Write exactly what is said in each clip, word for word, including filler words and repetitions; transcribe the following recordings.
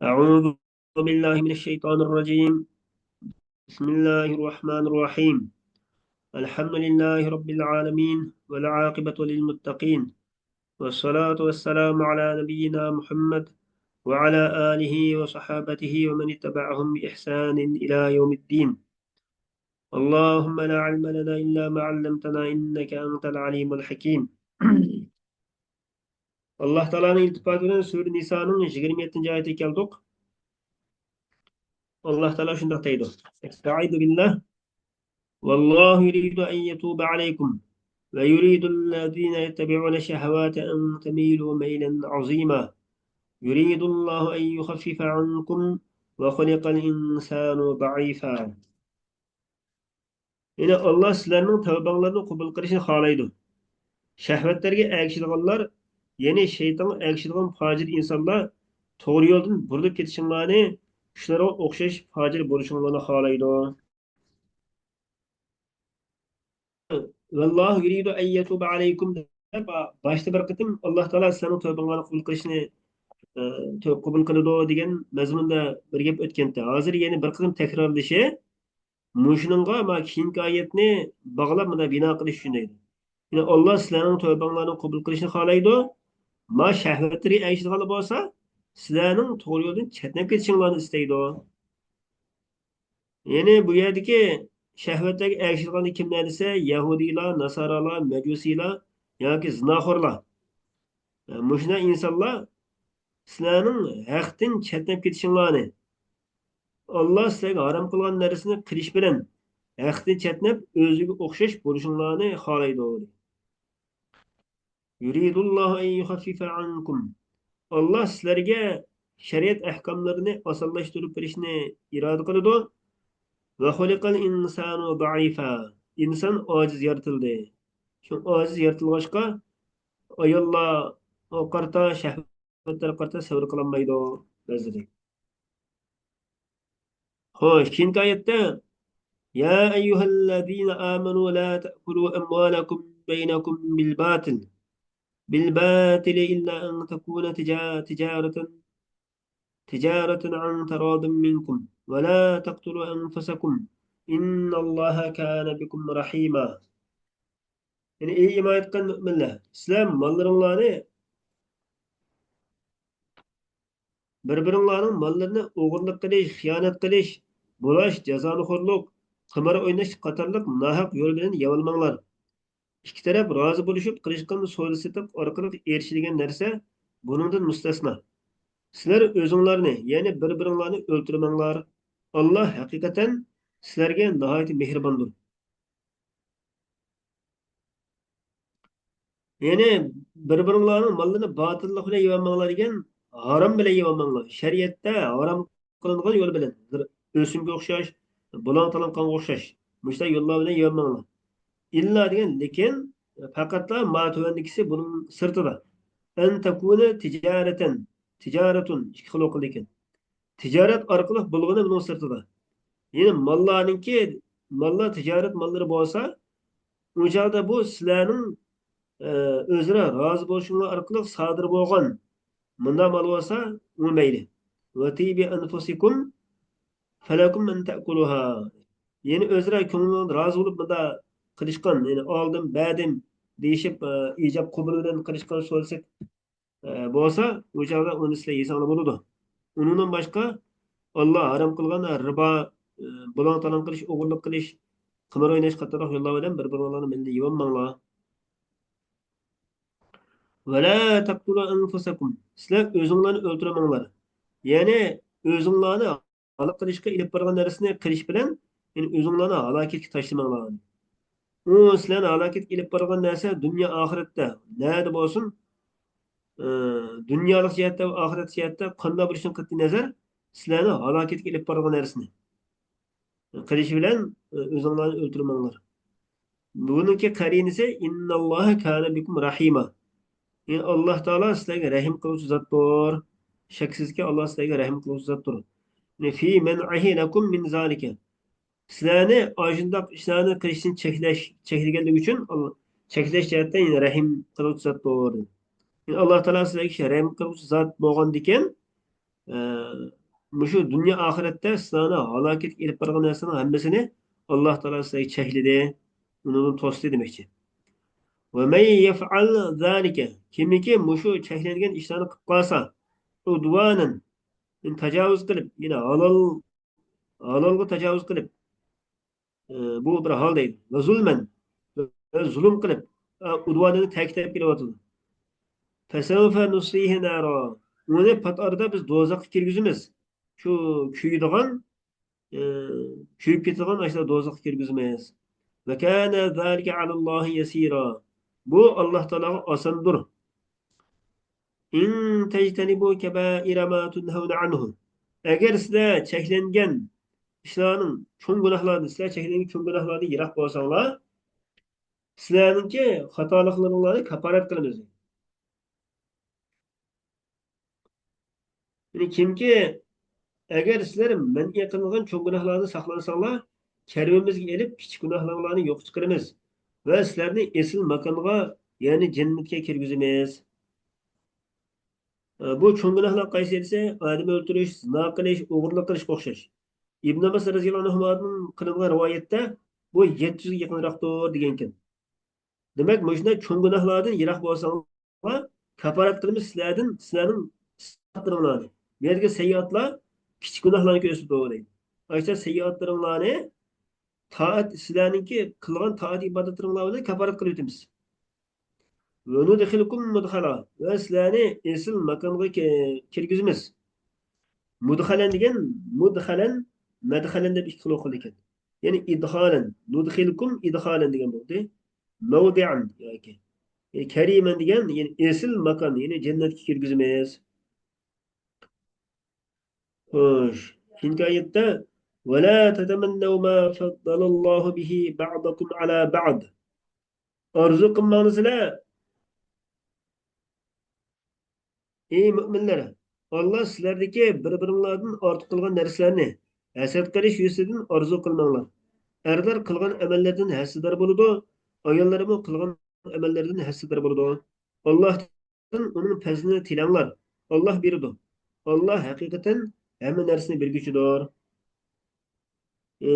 أعوذ بالله من الشيطان الرجيم. بسم الله الرحمن الرحيم. الحمد لله رب العالمين، والعاقبة للمتقين، والصلاة والسلام على نبينا محمد وعلى آله وصحابته ومن اتبعهم بإحسان إلى يوم الدين. اللهم لا علم لنا إلا ما علمتنا إنك أنت العليم الحكيم. ئاللاھ تائالانىڭ ئىلتىپاتى بىلەن سۈرە نىسانىڭ يىگىرمە يەتتىنچى ئايىتىگە كەلدۇق. ئاللاھ تائالا شۇنداق دەيدۇ. أستعيذ بالله. والله يريد أن يتوب عليكم ويريد الذين يتبعون الشهوات أن تميلوا ميلا عظيما. يريد الله أن يخفف عنكم وخلق الإنسان ضعيفا. يەنى ئاللاھ سىلەرنىڭ تەۋبەڭلارنى قوبۇل قىلىشنى خالايدۇ. شەھۋەتلەرگە ئەگىشىدىغانلار، يەنى شەيتانغا ئەگىشىدىغان پاجىر ئىنسانلار توغرا يولدىن بۇرۇلۇپ كېتىشىڭلارنى، شۇلارغا ئوخشاش پاجىر بولۇشۇڭلارنى خالايدۇ. والله يريد أن يتوب عليكم دەپ، باشتا بىر قېتىم ئاللاھ تائالا سىلەرنىڭ تەۋبەڭلارنى قوبۇل قىلىشنى، ئە، تەۋ-، قوبۇل قىلىدۇ دېگەن مەزمۇندا بىر گەپ ئۆتكەنتى. ھازىر يەنە بىر قېتىم تەكرارلىشى، مۇشۇنىڭغا ما كېيىنكى ئايەتنى باغلاپ مۇنداق بىنا قىلىش ئۈچۈن دەيدۇ. يەنى ئاللاھ سىلەرنىڭ تەۋبەڭلارنى قوبۇل قىلىشنى خالايدۇ. ما شەھۋەتلىرى ئەگىشىدىغانلار بولسا، سىلەرنىڭ توغرا يولدىن چەتنەپ كېتىشىڭلارنى ئىستەيدۇ. يەنى بۇ يەردىكى شەھۋەتلەرگە ئەگىشىدىغان كىملەر دېسە، يەھۇدىيلار، ناسارالار، مەجۇسىيلار ياكى زىناخورلار. مۇشۇنداق ئىنسانلار سىلەرنىڭ ھەقتىن چەتنەپ كېتىشىڭلارنى، ئاللاھ سىلەرگە ھارام قىلغان نەرسىنى قىلىش بىلەن ھەقتىن چەتنەپ، ئۆزىگە ئوخشاش بولۇشۇڭلارنى خالايدۇ. يريد الله أن يخفف عنكم. ئاللاھ سىلەرگە شەرىئەت ئەھكاملىرىنى ئاسانلاشتۇرۇپ بېرىشنى ئىرادە قىلىدۇ. وخلق الإنسان ضعيفا. ئىنسان ئاجىز يارىتىلدى. شۇ ئاجىز يارىتىلغاچقا، ئاياللارغا قارىتا، شەھۋەتلەرگە قارىتا سەۋر قىلالمايدۇ بەزىدە. خوش، كېيىنكى ئايەتتە، يا أيها الذين آمنوا لا تأكلوا أموالكم بينكم بالباطل، بالباطل إلا أن تكون تجا-، تجارة، تجارة عن تراض منكم، ولا تقتلوا أنفسكم، إن الله كان بكم رحيما. يەنى، ئەي ئىمان ئېيتقان مۆمىنلەر، سىلەر ماللىرىڭلارنى، بىر-بىرىڭلارنىڭ ماللىرىنى ئوغرىلىق قىلىش، خىيانەت قىلىش، بۇلاش، جازانىخورلۇق، قىمار ئويناش قاتارلىق ناھەق يول بىلەن يەۋالماڭلار. ئىككى تەرەپ رازى بولۇشۇپ قىلىشقان سودا-سېتىق ئارقىلىق ئېرىشىلگەن نەرسە بۇنىڭدىن مۇستەسنا. سىلەر ئۆزۈڭلارنى، يەنى بىر-بىرىڭلارنى ئۆلتۈرمەڭلار. ئاللاھ ھەقىقەتەن سىلەرگە ناھايىتى مېھرىباندۇر. يەنى بىر-بىرىڭلارنىڭ ماللىرىنى باتىللىق بىلەن يېۋەلمەڭلار دېگەن، ھارام بىلەن يېۋەلمەڭلار. شەرىئەتتە ھارام قىلىنغان يول بىلەن، بىر ئۆسۈمگە ئوخشاش، بۇلاڭ-تالاڭقانغا ئوخشاش، مۇشۇنداق يوللار بىلەن يېۋەلمەڭلار. ئىللا دېگەن لېكىن، پەقەتلا ما تۆۋەندىكىسى بۇنىڭ سىرتىدا. أن تكون تجارة، تجارة، ئىككى خىل ئوقۇلىدىكەن. تىجارەت ئارقىلىق بولغىنى بۇنىڭ سىرتىدا. يەنى ماللارنىڭكى، ماللار تىجارەت ماللىرى بولسا، ئۇ چاغدا بۇ سىلەرنىڭ، ئە، ئۆزئارا رازى بولۇشۇڭلار ئارقىلىق سادىر بولغان مۇنداق مال بولسا، ئۇ مەيلى. وطيب أنفسكم فلكم أن تأكلوها. يەنى ئۆزئارا كۆڭلىڭىز رازى بولۇپ مۇنداق قىلىشقان، يەنى ئالدىم، بەردىم دېيىشىپ، ئە، ئىجاب قوبۇل بىلەن قىلىشقان سودىسى ئە، بولسا، ئۇ چاغدا ئۇنى سىلەر يېسەڭلار بولىدۇ. ئۇنىڭدىن باشقا، ئاللا ھارام قىلغان رىبا، ئە، بۇلاڭ-تالاڭ قىلىش، ئوغرىلىق قىلىش، قىمار ئويناش قاتارلىق يوللار بىلەن بىر-بىرىڭلارنى مەيلىدە يېۋەلمەڭلار. ولا تقتلوا أنفسكم. سىلەر ئۆزۈڭلارنى ئۆلتۈرمەڭلار. يەنى ئۆزۈڭلارنى ھالاك قىلىشقا ئېلىپ بارغان نەرسىنى قىلىش بىلەن، يەنى ئۆزۈڭلارنى ھالاكەتكە تاشلىماڭلار. ئۇ سىلەرنى ھالاكەتكە ئېلىپ بارغان نەرسە دۇنيا ئاخىرەتتە نەدە بولسۇن، ئى، دۇنيالىق جەھەتتە ۋە ئاخىرەت جەھەتتە قانداق بولۇشىدىن قەتئىينەزەر، سىلەرنى ھالاكەتكە ئېلىپ بارغان نەرسىنى قىلىش بىلەن، ئى، ئۆزۈڭلارنى ئۆلتۈرمەڭلار. بۇنىڭكى قەرىنىسى، إن الله كان بكم رحيما. يەنى ئاللا تائالا سىلەرگە رەھىم قىلغۇچى زاتتۇر. شەكسىزكى، ئاللا سىلەرگە رەھىم قىلغۇچى زاتتۇر. يەنى في منعه لكم من ذلك. سىلەرنى ئاشۇنداق ئىشلارنى قىلىشتىن چەكلەش، چەكلىگەنلىكى ئۈچۈن، ئاللا، چەكلەش جەھەتتە يەنى رەھىم قىلغۇچى زاتتۇر. يەنى ئاللا تائالا سىلەرگە رەھىم قىلغۇچى زات بولغاندىكىن، ئە، مۇشۇ دۇنيا ئاخىرەتتە سىلەرنى ھالاكەتكە ئېلىپ بارغان نەرسىنىڭ ھەممىسىنى ئاللاھ تائالا سىلەرگە چەكلىدى، ئۇنىڭدىن توستى دېمەكچى. وَمَنْ يَفْعَلْ ذَٰلِكَ، كىمكى مۇشۇ چەكلەنگەن ئىشلارنى قىلىپ قالسا، عُدْوَانًا، يەنى تاجاۋۇز قىلىپ، يەنى ھالال، ھالالغا تاجاۋۇز قىلىپ، ئى، بۇ بىر ھال دەيدۇ. وَظُلْمًا، ۋە زۇلۇم قىلىپ، ئە، ئۇدۋانىنى تەكىتلەپ كېلىۋاتىدۇ. فَسَوْفَ نُصْلِيهِ نَارًا، ئۇنى پات ئارىدا بىز دوزاخقا كىرگۈزىمىز. شۇ كۆيىدىغان، ئى، كۆيۈپ كېتىدىغان ئاشۇنداق دوزاخقا كىرگۈزىمىز. وَكَانَ ذَٰلِكَ عَلَى اللَّهِ يَسِيرًا، بۇ ئاللاھ تائالاغا ئاساندۇر. إِنْ تَجْتَنِبُوا كَبَائِرَ مَا تُنْهَوْنَ عَنْهُ، ئەگەر سىلەر چەكلەنگەن ئىشلارنىڭ، چوڭ گۇناھلاردىن، سىلەر چەكلەنگەن چوڭ گۇناھلاردىن يىراق بولساڭلار، سىلەرنىڭكى خاتالىقلىرىڭلارنى كاپارەت قىلىمىز. يەنى كىمكى، ئەگەر سىلەر مەنئى قىلىنغان چوڭ گۇناھلاردىن ساقلانساڭلار، كەرۋىمىزگە ئېلىپ، كىچىك گۇناھلىرىڭلارنى يوققا چىقىرىمىز ۋە سىلەرنى ئېسىل ماكانغا، يەنى جەننەتكە كىرگۈزىمىز. بۇ چوڭ گۇناھلار قايسى دېسە، ئادەم ئۆلتۈرۈش، زىنا قىلىش، ئوغرىلىق قىلىشقا ئوخشاش. ئىبن ئابباس رەزىياللاھۇ ئەنھۇمادىن قىلىنغان رىۋايەتتە بۇ يەتتە يۈزگە يېقىنراقتۇر دېگەنكەن. دېمەك، مۇشۇنداق چوڭ گۇناھلاردىن يىراق بولساڭلار، كاپارەت قىلىمىز سىلەردىن، سىلەرنىڭ ئىسلاھاتلىرىڭلارنى. بۇ يەردىكى سەييئاتلار كىچىك گۇناھلارنى كۆرسىتىدۇ دەيدۇ. ئاشۇ سەييئاتلىرىڭلارنى تائەت، سىلەرنىڭكى قىلغان تائەت ئىبادەتلىرىڭلار بىلەن كاپارەت قىلىۋېتىمىز. وَنُدْخِلْكُمْ مُدْخَلًا، ۋە سىلەرنى ئېسىل ماكانغا كە-، كىرگۈزىمىز. مۇدخەلەن دېگەن، مۇدخەلەن، مەدخەلەن دەپ ئىككى خىل ئوقۇلىدىكەن. يەنى ئىدخالەن، نۇدخىلكۇم ئىدخالەن دېگەن بولدى. مەۋدىئەن ياكى، يەنى كەرىمەن دېگەن، يەنى ئېسىل ماكان، يەنى جەننەتكە كىرگۈزىمىز. خوش. كېيىنكى ئايەتتە، وَلَا تَتَمَنَّوْا مَا فَضَّلَ اللَّهُ بِهِ بَعْضَكُمْ عَلَى بَعْضٍ. ئارزۇ قىلماڭلار سىلەر، ئەي مۆمىنلەر، ئاللا سىلەردىكى بىر-بىرىڭلاردىن ئارتۇق قىلغان نەرسىلەرنى ھەسەت قىلىش يۈزىسىدىن ئارزۇ قىلماڭلار. ئەرلەر قىلغان ئەمەللىرىدىن ھەسسىدار بولىدۇ، ئاياللارمۇ قىلغان ئەمەللىرىدىن ھەسسىدار بولىدۇ. ئاللاھتىن ئۇنىڭ پەزلىنى تىلەڭلار. ئاللا بېرىدۇ. ئاللا ھەقىقەتەن ھەممە نەرسىنى بىلگۈچىدۇر. ئى،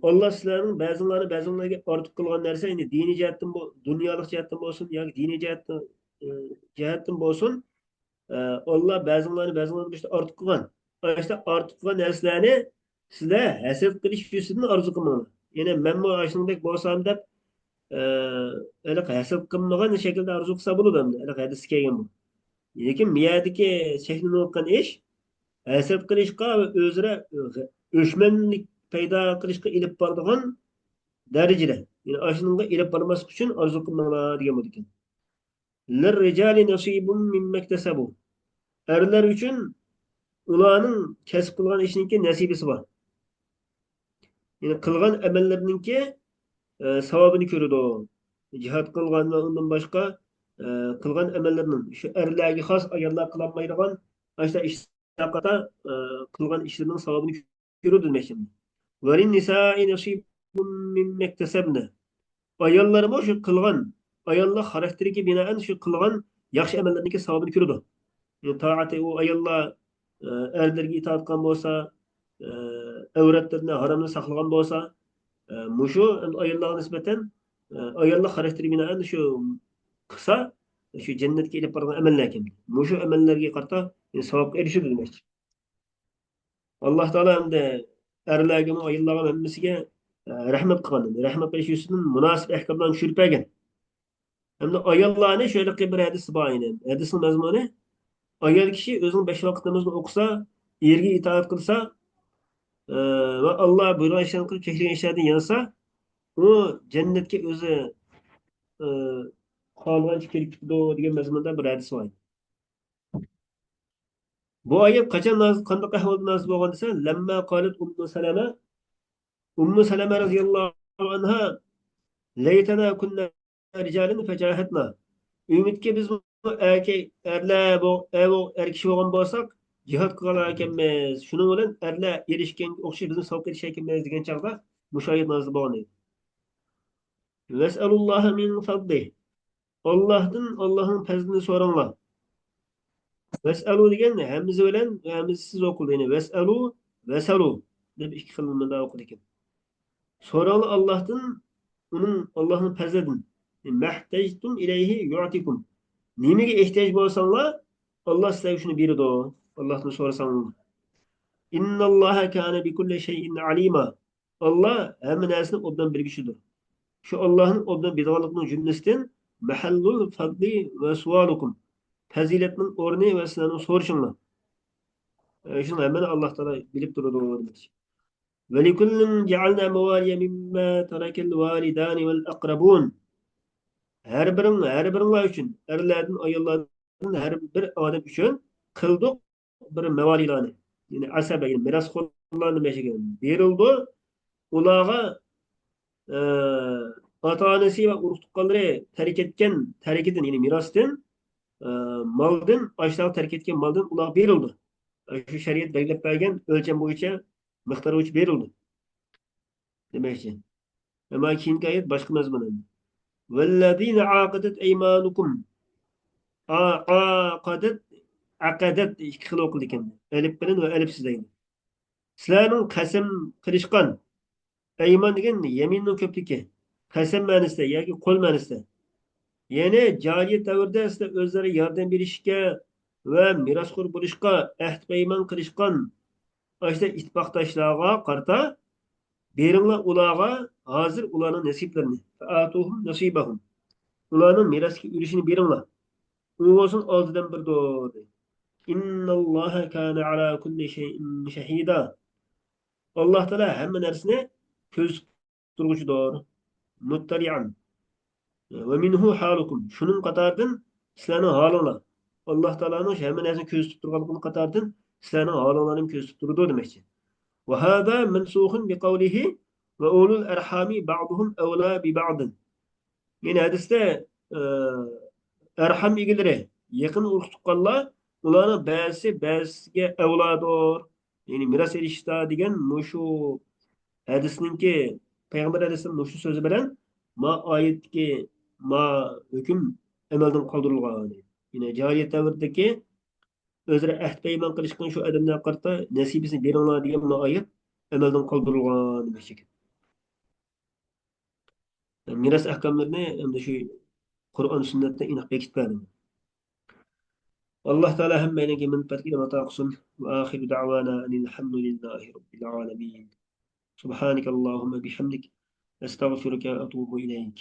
ئاللا سىلەرنىڭ بەزىڭلارنى بەزىڭلارغا ئارتۇق قىلغان نەرسە، يەنى دىنىي جەھەتتىن بو-، دۇنيالىق جەھەتتىن بولسۇن ياكى دىنىي جەھەتتىن، ئى، جەھەتتىن بولسۇن، ئى، ئاللا بەزىڭلارنى بەزىڭلارغا بىر ئارتۇق قىلغان. ئاشۇنداق ئارتۇق قىلغان نەرسىلەرنى سىلەر ھەسەت قىلىش يۈزىسىدىن ئارزۇ قىلماڭلار. يەنى مەنمۇ ئاشۇنىڭدەك بولسام دەپ، ئى، ھېلىقى ھەسەت قىلمىغان شەكىلدە ئارزۇ قىلسا بولىدۇ ئەمدى. ھېلىقى ھەدىستە كەلگەن بۇ. لېكىن بۇ يەردىكى چەكلىنىۋاتقان ئىش، ھەسەت قىلىشقا ۋە ئۆزئارا ئۆچمەنلىك پەيدا قىلىشقا ئېلىپ بارىدىغان دەرىجىدە، يەنى ئاشۇنىڭغا ئېلىپ بارماسلىق ئۈچۈن ئارزۇ قىلماڭلار دېگەن بولىدىكەن. لِلرِّجَالِ نَصِيبٌ مِّمَّا اكْتَسَبُوا. ئەرلەر ئۈچۈن ئۇلارنىڭ كەسىپ قىلغان ئىشىنىڭكى نەسىبىسى بار. يەنى قىلغان ئەمەللىرىنىڭكى، ئە، ساۋابىنى كۆرىدۇ. جىھاد قىلغان ۋە ئۇندىن باشقا، ئە، قىلغان ئەمەللىرىنىڭ، شۇ ئەرلەرگە خاس، ئاياللار قىلالمايدىغان ئاشۇنداق ئىشلارغا قارىتا، ئە، قىلغان ئىشلىرىنىڭ ساۋابىنى كۆرىدۇ دېمەكچى. وَلِلنِّسَاءِ نَصِيبٌ مِّمَّا اكْتَسَبْنَ. ئاياللارمۇ شۇ قىلغان، ئاياللار خاراكتېرىگە بىنائەن شۇ قىلغان ياخشى ئەمەللىرىنىڭكى ساۋابىنى كۆرىدۇ. يەنى تائەتى ئۇ ئاياللار، ئە، ئەرلىرىگە ئىتائەت قىلغان بولسا، ئە، ئەۋرەتلىرىنى، ھارامنى ساقلىغان بولسا، ئە، مۇشۇ ئاياللارغا نىسبەتەن، ئە، ئاياللار خاراكتېرىگە بىنائەن شۇ قىلسا، شۇ جەننەتكە ئېلىپ بارىدىغان ئەمەللەركەن. مۇشۇ ئەمەللەرگە قارىتا، يەنى ساۋابقا ئېرىشىدۇ دېمەكچى. ئاللا تائالا ئەمدى ئەرلەرگىمۇ، ئاياللارغا ھەممىسىگە، ئە، رەھمەت قىلغان. رەھمەت قىلىش يۈزىسىدىن مۇناسىپ ئەھكاملارنى چۈشۈرۈپ بەرگەن. ئەمدى ئاياللارنى شۇ ھېلىقى بىر ھەدىس بار ئىدى. ھەدىسنىڭ مەزمۇنى، ئايال كىشى ئۆزىنىڭ بەش ۋاقىت نامىزىنى ئوقۇسا، ئېرىگە ئىتائەت قىلسا، ئە، ۋە ئاللا بۇيرۇغان ئىشلارنى قىلىپ، چەكلىگەن ئىشلاردىن يانسا، ئۇ جەننەتكە ئۆزى، ئە، خالىغانچە كىرىپ كېتىدۇ دېگەن مەزمۇندا بىر ھەدىس بار ئىدى. بۇ ئايەت قاچان نازىل، قانداق ئەھۋالدا نازىل بولغان دېسە، لەمما قالەت ئۇممۇ سەلەمە، ئۇممۇ سەلەمە رەزىياللاھۇ ئەنھا، لەيتەنا كۇننا رىجالەن فەجاھەدنا. ئۈمىدكى بىز ئەركەك، ئەرلەر بو-، ئەر بو-، ئەر كىشى بولغان بولساق، جىھاد قىلغان ئىكەنمىز. شۇنىڭ بىلەن ئەرلەر ئېرىشكەنگە ئوخشاش بىزمۇ ساۋاب ئېرىشەر ئىكەنمىز دېگەن چاغدا مۇشۇ ئايەت نازىل بولغان ئىدى. وَاسْأَلُوا اللَّهَ مِنْ فَضْلِهِ. ئاللاھتىن، ئاللاھنىڭ پەزلىنى سوراڭلار. ۋەسئەلۇ دېگەن ھەمزە بىلەن ۋە ھەمزىسىز ئوقۇلدى. يەنى ۋەسئەلۇ، ۋەسەلۇ دەپ ئىككى خىل مۇندا ئوقۇلىدىكەن. سوراڭلار ئاللاھتىن، ئۇنىڭ، ئاللاھنىڭ پەزلىدىن. مەھتەجتۇم ئىلەيھى يۇئتىكۇم. نېمىگە ئېھتىياج بولساڭلار، ئاللا سىلەرگە شۇنى بېرىدۇ. ئاللاھتىن سورىساڭلار. ئىنناللاھە كانە بىكۇللى شەيئىن ئەلىما. ئاللا ھەممە نەرسىنى ئوبدان بىلگۈچىدۇر. شۇ ئاللانىڭ ئوبدان بىلىدىغانلىقىنىڭ جۈملىسىدىن مەھەللۇل فەزلى ۋە سۇئالۇكۇم. پەزىلەتنىڭ ئورنى ۋە سىلەرنىڭ سورىشىڭلار. ئە، شۇنى ھەممىنى ئاللا تائالا بىلىپ تۇرىدۇ دېمەكچى. ولكل جعلنا موالي مما ترك الوالدان والأقربون. ھەر بىرىڭ، ھەر بىرىڭلار ئۈچۈن، ئەرلەردىن، ئاياللاردىن ھەر بىر ئادەم ئۈچۈن قىلدۇق بىر مەۋالىلارنى، يەنى ئەسەبە، يەنى مىراسخورلارنى مەشىگە بېرىلىدۇ. ئۇلارغا، ئە، ئاتا-ئانىسى ۋە ئۇرۇق-تۇغقانلىرى تەرك ئەتكەن تەركىدىن، يەنى مىراستىن، ئە، مالدىن، ئاشۇلارغا تەرك ئەتكەن مالدىن ئۇلارغا بېرىلىدۇ. شۇ شەرىئەت بەلگىلەپ بەرگەن ئۆلچەم بويىچە، مىقدار بويىچە بېرىلىدۇ دېمەكچى. ئەمما كېيىنكى ئايەت باشقا مەزمۇن. والذين عقدت أيمانكم. ئا-، ئاقەدەت، ئەقەدەت ئىككى خىل ئوقۇلىدىكەن. ئەلىپ بىلەن ۋە ئەلىپسىز دەيدۇ. سىلەرنىڭ قەسەم قىلىشقان، ئەيمان دېگەن يەمىننىڭ كۆپلۈكى، قەسەم مەنىسىدە ياكى قول مەنىسىدە. يەنى جاھىلىيەت دەۋرىدە سىلەر ئۆزلىرى ياردەم بېرىشكە ۋە مىراسخور بولۇشقا ئەھدى پەيمان قىلىشقان ئاشۇنداق ئىتتىپاقداشلارغا قارىتا بېرىڭلار ئۇلارغا ھازىر ئۇلارنىڭ نېسىپلىرىنى. فآتوهم نصيبهم. ئۇلارنىڭ مىراستىكى ئۈلۈشىنى بېرىڭلار. ئۇ بولسۇن ئالدىدىن بىردۇر. إن الله كان على كل شيء شهيدا. ئاللا تائالا ھەممە نەرسىنى كۆزىتىپ تۇرغۇچىدۇر. مۇتتەلىئەن. ومنه حالكم. شۇنىڭ قاتارىدىن سىلەرنىڭ ھالىڭلار. ئاللا تائالانىڭ ھەممە نەرسىنى كۆزىتىپ تۇرغانلىقىنىڭ قاتارىدىن سىلەرنىڭ ھالىڭلارنى كۆزىتىپ تۇرىدۇ دېمەكچى. وهذا منسوخ بقوله وأولو الأرحام بعضهم أولى ببعض. يەنى ھەدىستە، ئە، ئەرھام ئىگىلىرى، يېقىن ئۇرۇق-تۇغقانلار، ئۇلارنىڭ بەزىسى بەزىسىگە ئەۋلادۇر. يەنى مىراس ئېلىشتا دېگەن مۇشۇ ھەدىسنىڭكى، پەيغەمبەر ئەلەيھىسسالام مۇشۇ سۆزى بىلەن ما ئايەتتىكى ما ھۆكۈم ئەمەلدىن قالدۇرۇلغان. يەنى جاھىلىيەت دەۋرىدىكى ئۆزئارا ئەھد پەيمان قىلىشقان شۇ ئادەملەرگە قارىتا نەسىبىسىنى بېرىڭلار دېگەن ما ئايەت ئەمەلدىن قالدۇرۇلغان دېمەكچىكەن. مىراس ئەھكاملىرىنى ئەمدى شۇ قۇرئان سۈننەتتە ئېنىق بېكىتىپ بەردىم. ئاللا تائالا ھەممەيلەنگە مەنپەئەتلىك ئىلىم ئاتا قىلسۇن. وآخر دعوانا أن الحمد لله رب العالمين. سبحانك اللهم بحمدك، أستغفرك وأتوب إليك.